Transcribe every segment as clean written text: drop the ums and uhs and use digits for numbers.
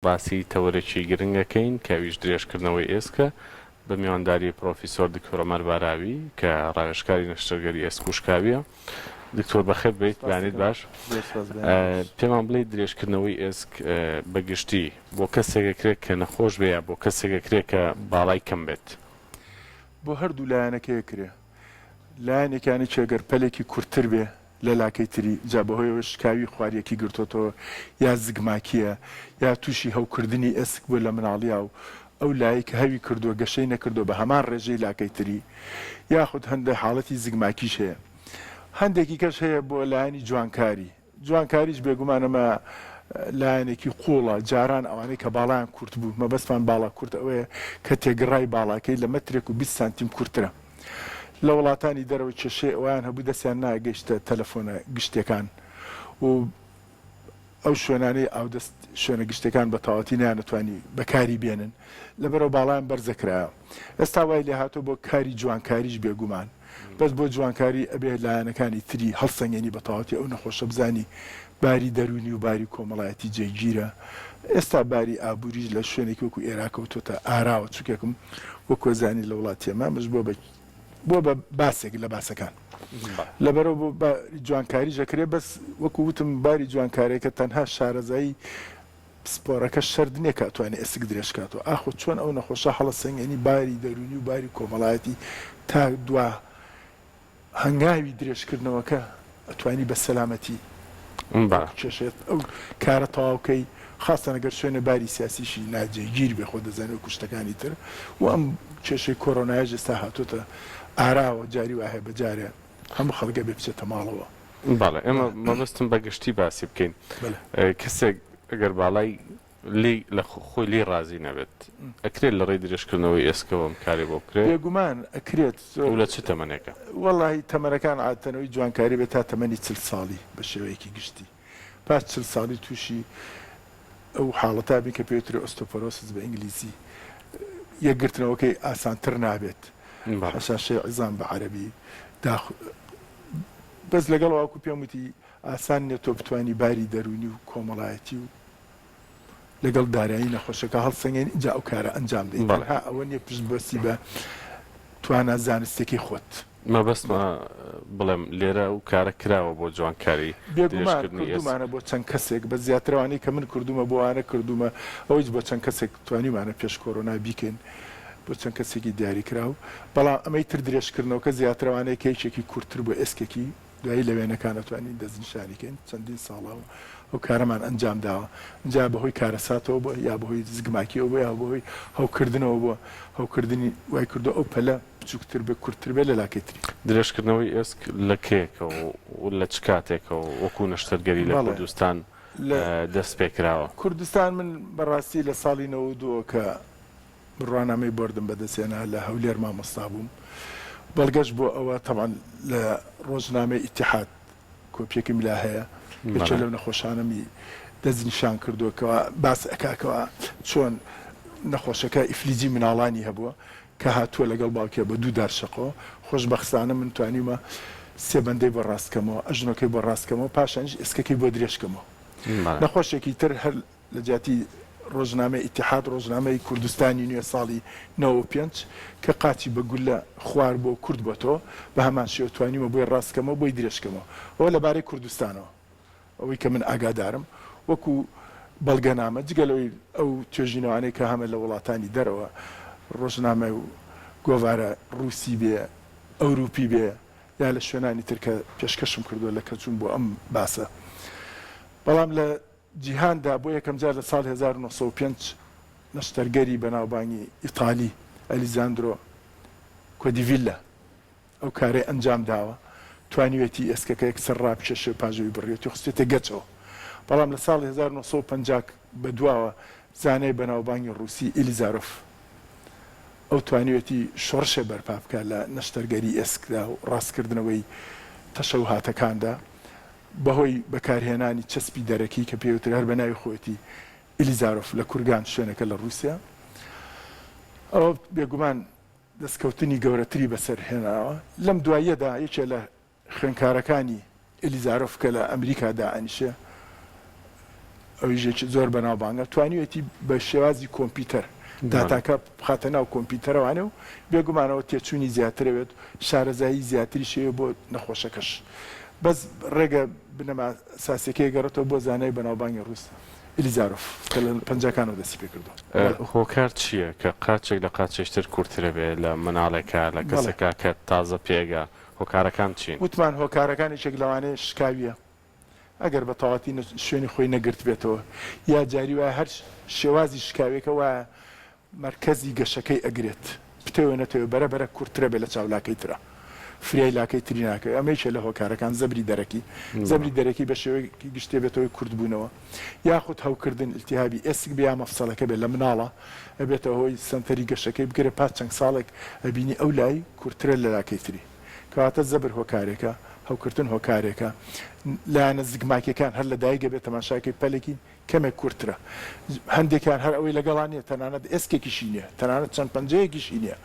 باسی تەوەرێکی گرنگ ئەکەین کە ئەویش درێژکردنەوەی ئێسکە بە میوانداری پڕۆفیسۆر دکتۆر عومەر باراوی کە ڕاوێژکاری نەشتەرگەری ئێسک و شکاویە. دکتۆر بەخێر بێیت، بەیانیت باش. پێمان بڵێی درێژکردنەوەی ئێسک بە گشتی بۆ کەسێک ئەکرێت کە نەخۆش بێ یا بۆ کەسێک ئەکرێت کە باڵای کەم بێت؟ بۆ هەردوو لایەنەکەی ئەکرێ. لایەنێکیان یەکێ گەر پەلێکی کورتتر بێ لە لاکەی تری، جا بەهۆیەوە شکاوی خواریەکی گرتۆتەوە یا زگماکیە یا توشی هەوکردنی ئێسک بوە لە مناڵیا و ئەو لایەی کە هەوی کردوە گەشەی نەکردوە بە هەمان ڕێژەی لاکەی تری یاخود هەندێ حاڵەتی زگماکیش هەیە هەندێکی کەش هەیە بۆ لایەنی جوانکاری جوانکاریش بێگومان ئەمە لایەنێکی قووڵە، جاران ئەوانەی کە باڵایان کورت بوو، مەبەستمان باڵا کورت ئەوەیە کە تێگڕای باڵاکەی لە مەترێک و 20 سانتیم کورترە. لە وڵاتانی دەرەوە کێشەی ئەوەیان هەبوو دەستیان ناگەیشتە تەلەفۆنە گشتیەکان و ئەو شوێنانەی ئاودەست شوێنە گشتیەکان بە تەواوەتی نەیانەتوانی بەکاری بێنن لەبەرئەوە باڵایان بەرزەکرایەوە. ئێستا وای لێهاتووە بۆ کاری جوانکاریش بێگومان. بەس بۆ جوانکاری ئەبێ لایەنەکانی تری هەڵسەنگێنی بەتەواوەتی ئەو نەخۆشە بزانی باری دەروونی و باری کۆمەڵایەتی جێگیرە ئێستا باری ئابووریش لە شوێنێکی وەکو ئێرا کەوتۆتە ئاراوە چونکێکم وەکو ئەزانی لە وڵاتی ئێمە ئەمەش بووە بە بووە بە باسێک لە باسەکان لەبەرەوە بۆ باری جوانکاریش ئەکرێ بەس وەکو وتم باری جوانکاریەکە تەنها شارەزایی پسپۆرەکە شەرت نیە کە ئەتوانێ ئێسک درێژ کاتەوە، ئاخۆ چۆن ئەو نەخۆشە هەڵەسەنگێنی باری دەروونی و باری کۆمەڵایەتی تا دوا هەنگاوی درێژکردنەوەکە ئەتوانی بە سەلامەتی بکێشێت ئەو کارە تەواو کەی خاستەن گەر شوێنە باری سیاسیشی ناجێگیر بێ خۆ دەزانی وەکو شتەکانی تر و ئەم کێشەی کۆرۆنایەش ئێستا هاتۆتە ئاراوە جاری وا هەیە بە جارێ هەموو خەڵک ئەبێ بچێتە ماڵەوە. بەڵێ ئێمە مەبەستم بە گشتی باسی بکەین کەسێک ئەگەر باڵای لێی لە خۆی لێی ڕازی نەبێت ئەکرێت لە ڕێی درێژکردنەوەی ئێسکەوە ئەم کارەی بۆ بکرێت؟ بێگومان ئەکرێت. و لە چ تەمەنێکە؟ وەڵاهی تەمەنەکان عادەتەن ئەوەی جوانکاری بێت تا تەمەنی 40 ساڵی بە شێوەیەکی گشتی پاش 40 ساڵی تووشی ئەو حاڵەتە بین کە پێی وترێ osteoporosis بە ئینگلیزی یەکگرتنەوەکەی ئاسانتر نابێت هشاشەی عظام بە عەرەبی داخ بەس لەگەڵ واکو پێم وتی ئاسان نیە تۆ بتوانی باری دەروونی و کۆمەڵایەتی و لەگەڵ دارایی نەخۆشەکە هەڵسەنگێنی ئینجا ئەو کارە ئەنجام دەی تەنها ئەوە نیە پشت ببەستی بە توانا زانستیەکەی خۆت. مەبەستمە بڵێم لێرە ئەو کارە کراوە بۆ جوانکاری بێگومان درێژکردنی ئێسک. کردوومانە بۆ چەند کەسێک بەس زیاتر ئەوانەی کە من کردوومە بۆ ئەوانە کردوومە ئەوەیش بۆ چەند کەسێک توانیومانە پێش کۆرۆنا بیکەین بۆ چەند کەسێکی دیاریکراو بەڵام ئەمەی تر درێژکردنەوەکە زیاتر ئەوانەیە کە یەکێکی کورتتر بووە ئێسکێکی دوایی لە وێنەکان ئەتوانین دەستنیشانی کەین چەندین ساڵە ئەو کارەمان ئەنجام داوە جا بەهۆی کارەساتەوە بووە یا بەهۆی زگماکیەوە بووە یا بەهۆی هەوکردنەوە بووە هەوکردنی وای کردووە ئەو پەلە بچووکتر بێت کورتتر بێت لە لاکەی تری. درێژکردنەوەی ئێسک لە کەیەکەوە و لە چ کاتێکەوە وەکوو نەشتەرگەری لە بەڵێ کوردستان لە دەست پێکراوە؟ کوردستان من بەڕاستی لە ساڵی 92 ەوە کە بڕوانامەی بۆردم بەدەست هێنا لە هەولێر مامۆستا بووم بەڵگەش بۆ ئەوە تەبعەن لە ڕۆژنامەی ئیتیحاد کۆپیەکم لا هەیە یەکێ لەو نەخۆشانەمی دەستنیشان کردووە کەوا باس ئەکا کەوا چۆن نەخۆشەکە ئیفلیجی مناڵانی هەبووە کە هاتووە لەگەڵ باوکیا بە دوو دار شەقەوە خۆشبەختانە من توانیومە سێ بەندەی بۆ ڕاست کەمەوە ئەژنۆکەی بۆ ڕاست کەمەوە پاشانیش ئێسکەکەی بۆ درێژ کەمەوە نەخۆشێکی تر هەر لە جیاتی ڕۆژنامەی ئیتیحاد، ڕۆژنامەی کوردستانی نوێ ساڵی 95 کە قاچی بە گوللە خوار بووە و کورت بۆتەوە، بە هەمان شێوە توانیومە بۆی ڕاست کەمەوە، بۆی درێژ کەمەوە. ئەوە لە بارەی کوردستانەوە ئەوەی کە من ئاگادارم وەکوو بەڵگەنامە، جگە لەوەی ئەو توێژینەوانەی کە هەمە لە وڵاتانی دەرەوە، ڕۆژنامە و گۆڤارە ڕووسی بێ، ئەورووپی بێ یا لە شوێنانی تر کە پێشکەشم کردووە لە کە چووم بۆ ئەم باسە. بەڵام لە جیهاندا بۆ یەکەمجار لە ساڵی 1905 نەشتەرگەری بەناوبانگی ئیتالی ئەلیزاندرۆ کۆدیڤیلا ئەو کارەی ئەنجام داوە، توانیویەتی ئێسکەکە یەکسەر ڕابکێشێ و پاش ئەوەی بڕیوێتی و خستویەتە گەچەوە. بەڵام لە ساڵی 1950 بەدواوە زانای بەناوبانگی ڕووسی ئیلیزارۆف ئەو توانیویەتی شۆڕشێ بەرپا بکات لە نەشتەرگەری ئێسکدا و ڕاستکردنەوەی تەشەوهاتەکاندا. بەهۆی بەکارهێنانی چەسپی دەرەکی کە پێی وترێ هەر بە ناوی خۆیەتی ئیلیزارۆف لە کورگان شوێنێکە لە ڕووسیا ئەوە بێگومان دەستکەوتنی گەورەتری بەسەر هێناوە. لەم دواییەدا یەکێ لە خوێندکارەکانی ئیلیزارۆف کە لە ئەمریکا دائەنیشێ. ئەویش یەکی زۆر بەناوبانگە، توانیویەتی بە شێوازی کۆمپیوتەر داتاکە بخاتە ناو کۆمپیوتەرەوانێ و بێگومانەوە تێچوونی زیاترەوێت، شارەزایی زیاتریش هەیە بۆ نەخۆشەکەش. بەس ڕێگە بنەما ئەساسیەکەی ئەگەڕێتەوە بۆ زانای بەناوبانگی ڕووس ئیلیزارۆف کە لە پەنجاکانەوە دەستی پێکردووە. بەڵێ. هۆکار چییە کە قاچێک لە قاچێکی تر کورتترە بێ لە مناڵێکا لە بەڵێ. کەسێکا کە تازە پێگا هۆکارەکان چین؟ وتمان هۆکارەکان یەکێک لەوانەیە شکاویە ئەگەر بە تەواتی شوێنی خۆی نەگرتبێتەوە یا جاری وایە هەر شێوازی شکاوێکە وایە مەرکەزی گەشەکەی ئەگرێت بتەوێ نەتەوێ بەرە بەرە کورتترە بێ لە چاو لاکەی ترا فریای لاکەی تری ناکەوێ ئەمە یەکێ لە هۆکارەکان زەبری دەرەکی زەبری دەرەکی بە شێوەیەکی گشتێ بێتە هۆی کورت بوونەوە یاخود هەوکردن ئیلتیهابی ئێسک بێ یا مەفسەلەکە بێ لە مناڵا ئەبێتە هۆی سەنتەری گەشەکەی بگرێ پاش چەند ساڵێک ئەبینی ئەو لای کورتترە لە لاکەی تری. کەواتە زەبر هۆکارێکە، هەوکردن هۆکارێکە، لایەنە زگماکیەکان هەر لە دایک ئەبێت تەماشاکەی پەلێکی کەمێک کورتترە، هەندێکیان هەر ئەوەی لەگەڵا نیە تەنانەت ئێسکێکیشی نیە، تەنانەت چەند پەنجەیەکیشی نیە،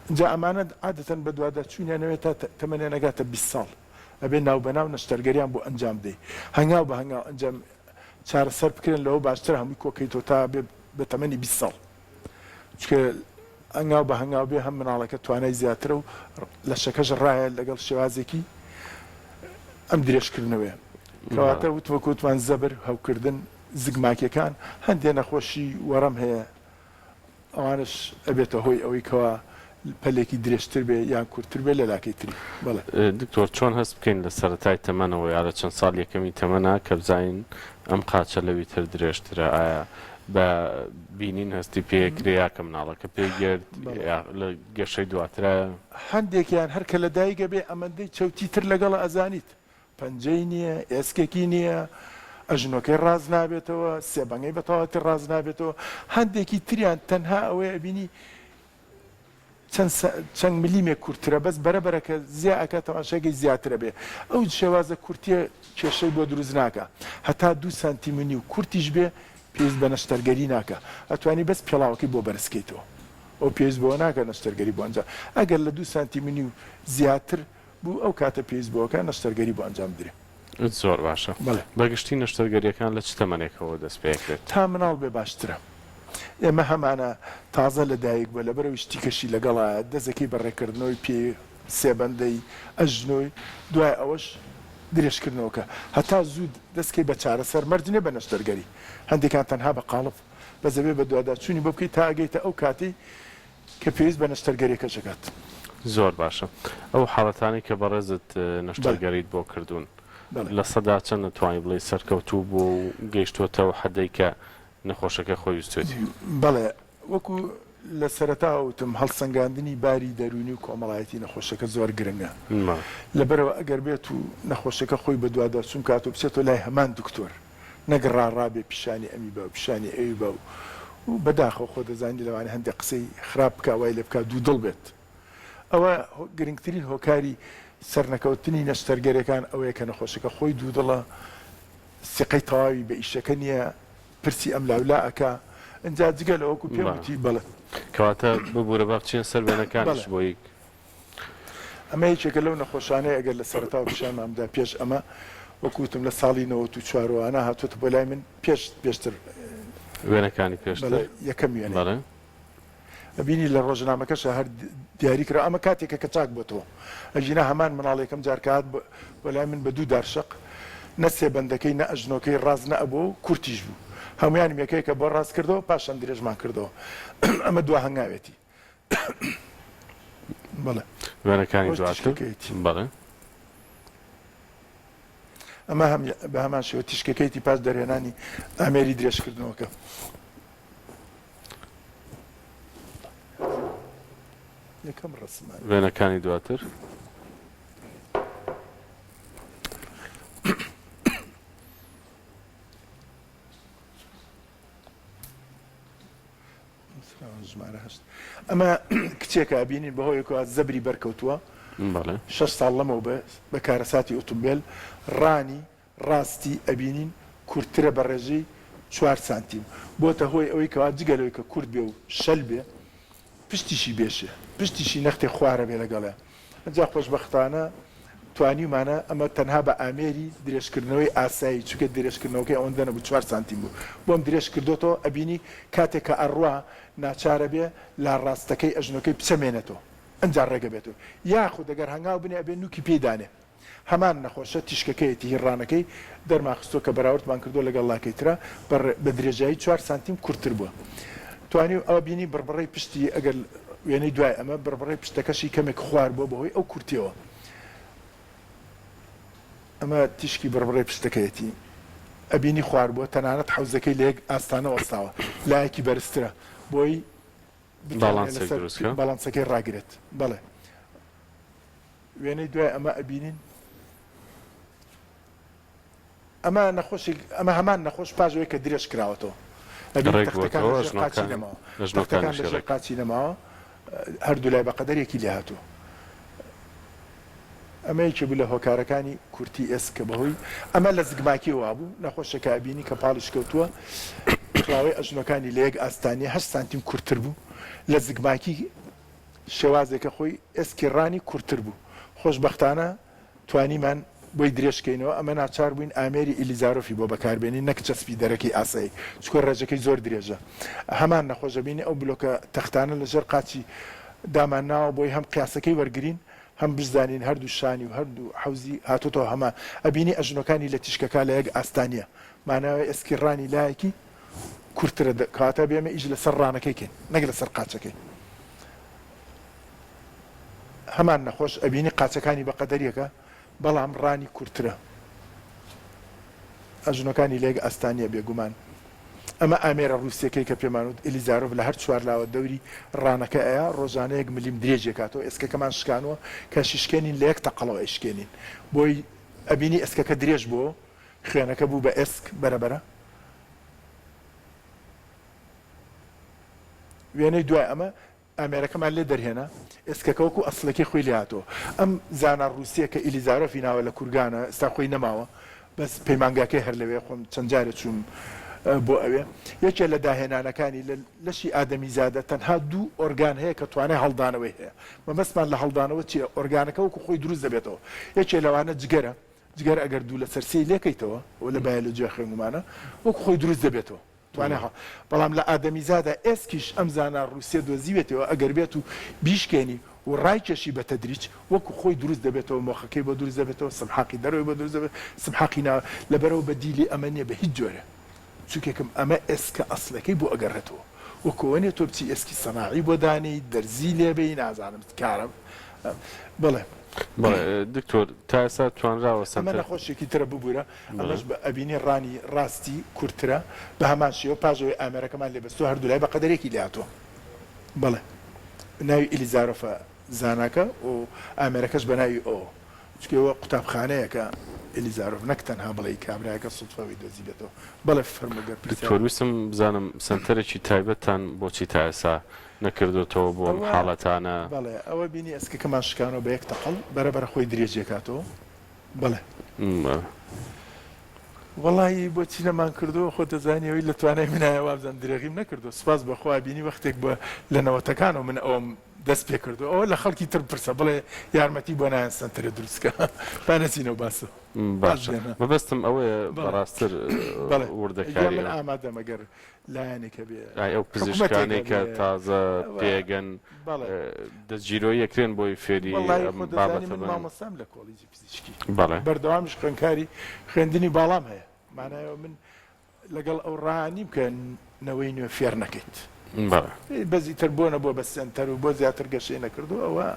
ئینجا ئەمانە عادەتەن بەدواداچوونیان ئەوێت تا تەمەنیان ئەگاتە 20 ساڵ ئەبێ ناوبەناو نەشتەرگەریان بۆ ئەنجام بدەی هەنگاو بە هەنگاو ئەنجام چارەسەر بکرێن لەوە باشترە هەمووی کۆکەیتەوە تا بێ بە تەمەنی 20 ساڵ. چونکە هەنگاو بە هەنگاو بێ هەم مناڵەکە توانای زیاترە و لەشەکەش ڕایە لەگەڵ شێوازێکی ئەم درێژکردنەوەیە. کەواتە وت وەک وتمان زەبر، هەوکردن، زگماکیەکان، هەندێ نەخۆشی وەڕەم هەیە ئەوانەش ئەبێتە هۆی ئەوەی کەوا پەلێکی درێژتر بێ یان کورتتر بێ لە لاکەی تری. بەڵێ. دکتۆر چۆن هەست بکەین لە سەرەتای تەمەنەوە یا لە چەند ساڵ یەکەمی تەمەنا کە بزانین ئەم قاچە لەوی تر درێژترە ئایا بە بینین هەستی پێکرێ یا کە مناڵەکە پێی گرت بەڵێ. یا لە گەشەی دواترە؟ هەندێکیان هەر کە لە دایک ئەبێ ئەمەندەی چەوتی تر لەگەڵە ئەزانیت پەنجەی نییە، ئێسکێکی نییە، ئەژنۆکەی ڕاست نابێتەوە، سێبەنگەی بە تەواوەتی ڕاست نابێتەوە، هەندێکی تریان تەنها ئەوەی ئەبینی چەند چەند ملیمێک کورتترە بەس بەرە بەرە کە زیا ئەکا تەماشاکەی زیاتر ئەبێ ئەو شێوازە کورتیە کێشەی بۆ دروست ناکا هەتا دوو سانتیم و نیو کورتیش بێ پێویست بە نەشتەرگەری ناکا ئەتوانی بەس پێڵاوەکەی بۆ بەرز کەیتەوە ئەو پێویست بەوە ناکا نەشتەرگەری بۆ ئەنجام ئەگەر لە دوو سانتیم و نیو زیاتر بوو ئەو کاتە پێویست بەوەکا نەشتەرگەری بۆ ئەنجام بدرێ. زۆر باشە بەڵێ. بەگشتی نەشتەرگەریەکان لە چ تەمەنێکەوە دەست پێکرێت؟ تا مناڵ بێ باشترە. ئێمە هەمانە تازە لە دایک بووە لەبەرئەوەی شتیکەشی لەگەڵایە دەزەکەی بە ڕێکردنەوەی پێی سێبەندەی ئەژنۆی دوای ئەوەش درێژکردنەوەکە هەتا زوو دەستکەی بە چارەسەر مەرج نیە بە نەشتەرگەری هەندێکان تەنها بە قاڵب بەس ئەبێ بەدواداچوونی بۆ بکەی تا ئەگەیتە ئەو کاتەی کە پێویست بە نەشتەرگەریەکەش ئەکات. زۆر باشە ئەو حاڵەتانەی کە بەڕێزت بەڵێ. نەشتەرگەریت بۆ کردوون بەڵێ. چەند دەتوانی بڵێی سەرکەوتوو بووە و گەیشتووەتە ئەو حەدەی کە نەخۆشەکە خۆی ویستوێتی؟ بەڵێ وەکو لە سەرەتاوە وتم هەڵسەنگاندنی باری دەروونی و کۆمەڵایەتی نەخۆشەکە زۆر گرنگە بەڵێ. لەبەرئەوە ئەگەر بێت و نەخۆشەکە خۆی بەدواداچوون بکات و بچێتەوە لای هەمان دکتۆر نەک ڕاڕا بێ پیشانی ئەمی با و پیشانی ئەوی با و و بەداخەوە خۆ دەزانی لەوانەیە هەندێک قسەی خراپ بکا وای لێ بکا دوودڵ بێت ئەوە گرنگترین هۆکاری سەرنەکەوتنی نەشتەرگەرێکان ئەوەیە کە نەخۆشەکە خۆی دوودڵە سیقەی تەواوی بە ئیشەکە نییە پرسی ئەم لاولا ئەکا ئینجا جگە لە وەکو پێم وتی بەڵێ. کەواتە ببورە با بچینە سەر وێنەکانیش بەڵێ. بۆی. ئەمە یەکێکە لەو نەخۆشانەی ئەگەر لە سەرەتاوە پیشانمان بدا پێش ئەمە وەکو وتم لە ساڵی 94 ەوە هاتووەتە بۆ لای من پێش پێشتر وێنەکانی پێشتر بەڵێ یەکەم وێنەی بەڵێ. ئەبینی لە ڕۆژنامەکەشا هەر دیاری کرا ئەمە کاتێکە کە چاک بۆتەوە ئەگینا هەمان مناڵ یەکەم جار کە هات بۆ لای من بە دوو دارشەق نە سێبەندەکەی نە ئەژنۆکەی ڕاست نەئەبوو و کورتیش بوو هەموویانم یەکەیەکە بۆ ڕاست کردەوە پاشان درێژمان کردەوە ئەمە دوا هەنگاوێتی بەڵێ وێنەکانی ئەوەش دواتر تیشکەکەیەتی بەڵێ. ئەمە هەم بە هەمان شێوە تیشکەکەیتی پاش دەرهێنانی ئامێری درێژکردنەوەکە. یەکەم ڕەسمە. وێنەکانی دواتر. ژمارە هەشت ئەمە کچێکە ئەبینین بەهۆیەکەوە زەبری بەرکەوتووە بەڵێ. شەش ساڵ لەمەوبەر بە کارەساتی ئۆتومبێل ڕانی ڕاستی ئەبینین کورتترە بە ڕێژەی چوار سانتیم بۆتە هۆی ئەوەی کەوا جگە لەوەی کە کورت بێ و شەل بێ پشتیشی بێشێ پشتیشی نەختێ خوارە بێ لەگەڵێ ئەنجا خۆشبەختانە. توانیومانە ئەمە تەنها بە ئامێری درێژکردنەوەی ئاسایی چونکە درێژکردنەوەکەی ئەوەندە نەبوو چوار سانتیم بوو بۆم درێژ کردۆتەوە ئەبینی کاتێک کە ئەڕوا ناچارە بێ لا ڕاستەکەی ئەژنۆکەی بچەمێنێتەوە ئنجا ڕێگە بێتەوە یاخود ئەگەر هەنگاو بنێ ئەبێ نوکی پێی دانێ هەمان نەخۆشە تیشکەکەیەتی هی ڕانەکەی دەرمان خستووە کە بەراوردمان کردووە لەگەڵ لاکەی ترا بە بە درێژایی چوار سانتیم کورتتر بووە توانی ئەوە بینی بڕبڕەی پشتی ئەگەر وێنەی دوای ئەمە بڕبڕەی پشتەکەشی کەمێک خوار بووە بەهۆی ئەو کورتیەوە ئەمە تیشکی بڕبڕەی پشتەکەیەتی ئەبینی خوار بووە تەنانەت حەوزەکەی لە یەک ئاستانە وەستاوە لایەکی بەرزترە بۆی بتوانێت باڵانسێک لەسەر دروست کە. باڵانسەکەی ڕاگرێت بەڵێ. وێنەی دوای ئەمە ئەبینین ئەمە نەخۆشێک ئەمە هەمان نەخۆش پاش ئەوەی کە درێژ کراوەتەوە ئەبینین ڕێک تەختەکان بۆتەوە لە ژێر قاچی ئەژنۆکانی نەماوە تەختەکان ئەژنۆکانیشی لە ژێر ڕێک. قاچی نەماوە هەردوو لای بەقەدەر یەکی لێ هاتووە ئەمە یەکێ بوو لە هۆکارەکانی کورتی ئێسک کە بەهۆی ئەمە لە زگماکیەوە وابوو نەخۆشێکە ئەبینی کە پاڵی شکەوتووە کڵاوەی ئەژنۆکانی لە یەک ئاستانیە هەشت سانتیم کورتتر بوو لە زگماکی شێوازێکە خۆی ئێسکی ڕانی کورتتر بوو. خۆشبەختانە توانیمان بۆی درێژ کەینەوە، ئەمە ناچار بووین ئامێری ئیلیزارۆفی بۆ بەکار بێنین نەک چەسپی دەرەکی ئاسایی، چونکە ڕێژەکەی زۆر درێژە. هەمان نەخۆش ئەبینی ئەو بلۆکە تەختانە لە ژێر قاچی دامان ناوە بۆی هەم قیاسەکەی وەرگرین هەم بشزانین هەردوو شانی و هەردوو حەوزی هاتۆتەوە هەمان ئەبینی ئەژنۆکانی لە تیشکەکا لە یەک ئاستا نیە ماناوەی ئێسکی ڕانی لایەکی کورتترە کەواتە ئەبێ ئێمە ئیش لەسەر ڕانەکەی کەین نەک لەسەر قاچەکەی. هەمان نەخۆش ئەبینی قاچەکانی بە قەدەریەکە بەڵام ڕانی کورتترە ئەژنۆکانی لە یەک ئاستا نیە بێگومان ئەمە ئامێرە ڕووسیەکەی کە پێمان وت ئلیزارۆڤ لە هەر چوار لاوە دەوری ڕانەکە ئەیا ڕۆژانە یەک ملیم درێژێکاتەوە ئێسکەکەمان شکانوە کە شیشکێنین لە یەک تەقەڵەوە ئەیشکێنین بۆی ئەبینی ئێسکەکە درێژ بۆ خوێنەکە بوو بە ئێسک بەرە بەرە. وێنەی دوای ئەمە ئامێرەکەمان لێ دەرهێنا، ئێسکەکە وەکو ئەسڵەکەی خۆی لێ هاتەوە. ئەم زانا ڕووسییە کە ئیلیزارۆفی ناوە لە کورگانە، ئێستا خۆی نەماوە، بەس پەیمانگاکەی هەر لەوێ، خۆم چەند جارێ چووم بۆ ئەوێ. یەکێ لە داهێنانەکانی لە لەشی ئادەمیزادە تەنها دوو ئۆرگان هەیە کە توانای هەڵدانەوەی هەیە. مەبەستمان لە هەڵدانەوە چییە؟ ئۆرگانەکە وەکو خۆی دروست دەبێتەوە. یەکێ لەوانە جگەرە، جگەر ئەگەر دوو لەسەر سێی لێکەیتەوە، ئەوە لە بایۆلۆجیا خوێنگومانە، وەکو خۆی دروست دەبێتەوە. توانای هەڵ. بەڵام لە ئادەمیزادا ئێسکیش ئەم زانا ڕووسیە دۆزیوێتەوە ئەگەر بێت و بیشکێنی و ڕایکێشی بە تەدریج وەکو خۆی دروست دەبێتەوە مۆخەکەی بۆ دروست دەبێتەوە سمحاقی دەرەوەی بۆ دروست دەبێت سمحاقی ناوە لەبەرئەوە بەدیلی ئەمە نیە بە هیچ جۆرێ چونکێکم ئەمە ئێسکە ئەسڵەکەی بۆ ئەگەڕێتەوە وەکو ئەوە نیە تۆ بچی ئێسکی سەناعی بۆ دانێی دەرزی لێبەی نازانم کارە بەڵێ. بەڵێ دکتۆر تا ئێستا توانراوە ئەمە سەنتەر. نەخۆشێکی ترە ببورە ئەمەش بە ئەبینی ڕانی ڕاستی کورتترە بە هەمان شێوە پاش ئەوەی ئامێرەکەمان لێ بەستووە هەردوولای بە قەدەرێکی لێ هاتووە بەڵێ ناوی ئیلیزارۆفە زاناکە و ئامێرەکەش بە ناوی ئەوە چونکە ئەوە قوتابخانەیەکە ئیلیزارۆف نەک تەنها بڵێی کابرایەکە سوتفە ئەوەی دۆزیبێتەوە بەڵێ فەرموو گەر دکتۆر پرسیارت. ویستم بزانم سەنتەرێکی تایبەتتان بۆچی تا ئێستا نەکردۆتەوە بۆ ئەم ئەوە حاڵەتانە؟ بەڵێ ئەوە بینی ئێسکەکەمان شکانەوە بە یەک تەقەڵ بەرە بەرە خۆی درێژیەکاتەوە. بەڵێ. وەڵایی بۆچی نەمان کردووە خۆت دەزانی ئەوەی لە توانای منایە وابزانم درێغیم نەکردووە سوپاس بۆ خوا بینی وەختێک بە لە نەوەتەکانەوە من ئەوەم دەست پێ کردووە ئەوە لە خەڵکی تر بپرسە بڵێ یارمەتی بۆ نایەن سەنتەرێ دروست کە با نەچینەوە باسەوە باس باشە بێنە مەبەستم ئەوەیە بەڵێ بەڕاستر بەڵێ گوێ وردەکاری من ئەو ئامادەم ئەگەر لایەنێک هەبێ ئای ئەو حکومەتێک پزیشکانەی کە هەبێ تازە ئەوە پێگەن بەڵێ دەستگیرۆیی ئەکرێن بۆی فێری وەڵایی ئەم خۆ دەزانی بابەتە من بن؟ مامۆستام لە کۆڵیجی پزیشکی بەڵێ. بەردەوامیش خوێندکاری خوێندنی باڵام هەیە مانای ئەوە من لەگەڵ ئەو ڕا نیم کە نەوەی نوێ فێر نەکەیت. بەڵێ. بەس ئیتر بۆ نەبووە بە سێنتەر و بۆ زیاتر گەشەی نەکردووە ئەوە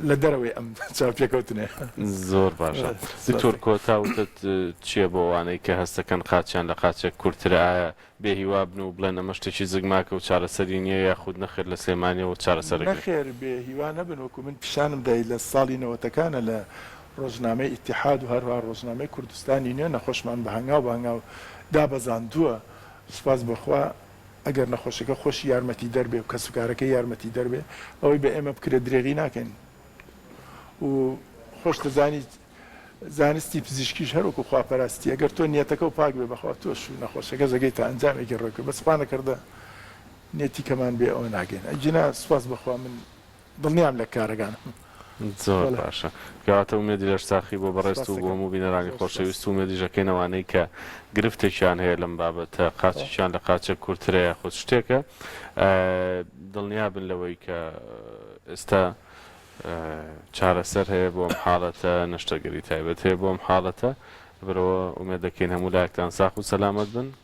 لە دەرەوەی ئەم چاوپێکەوتنەیە. زۆر باشە دکتۆر کۆتا وتەت چیە بۆ ئەوانەی کە هەستەکەن قاچیان لە قاچێک کورتترە ئایا بێ هیوا بن و بڵێن ئەمە شتێکی زگماکە و چارەسەری نییە یاخود نەخێر لە سلێمانیەوە چارەسەر ئەکرێت؟ نەخێر بێ هیوا نەبن وەکو من پیشانم دای لە ساڵی نەوەتەکانە لە ڕۆژنامەی ئیتیحاد و هەروەها ڕۆژنامەی کوردستانی نوێ نەخۆشمان بە هەنگاو بە هەنگاو دابەزاندووە سوپاس بۆ خوا ئەگەر نەخۆشەکە خۆشی یارمەتیدەر بێ و کەسوکارەکەی یارمەتیدەر بێ ئەوەی بە ئێمە بکرێت درێغی ناکەین و خۆش دەزانی زانستی پزیشکیش هەر وەکو خواپەرستی ئەگەر تۆ نیەتەکەو پاک بێ بەخوا تۆش و نەخۆشەکەش ئەگەیتە ئەنجامێکی ڕێک بەس خوا نەکەردە نیەتی کەمان بێ ئەوە ناگەین ئەگینا سوپاس بەخوا من دڵنیام لە کارەکانم. زۆر باشە کەواتە ئومێدی لەشساخی بۆ بەڕێزت و بۆ هەموو بینەرانی خۆشەویست و ئومێدیش ئەکەین ئەوانەی کە گرفتێکیان هەیە لەم بابەتە قاچێکیان لە قاچێک کورترە یاخود شتێکە دڵنیابن لەوەی کە ئێستا چارەسەر هەیە بۆ ئەم حاڵەتە نەشتەرگەری تایبەت هەیە بۆ ئەم حاڵەتە لەبەرئەوە ئومێد دەکەین هەموو لایەکتان ساخ و سەلامەت بن.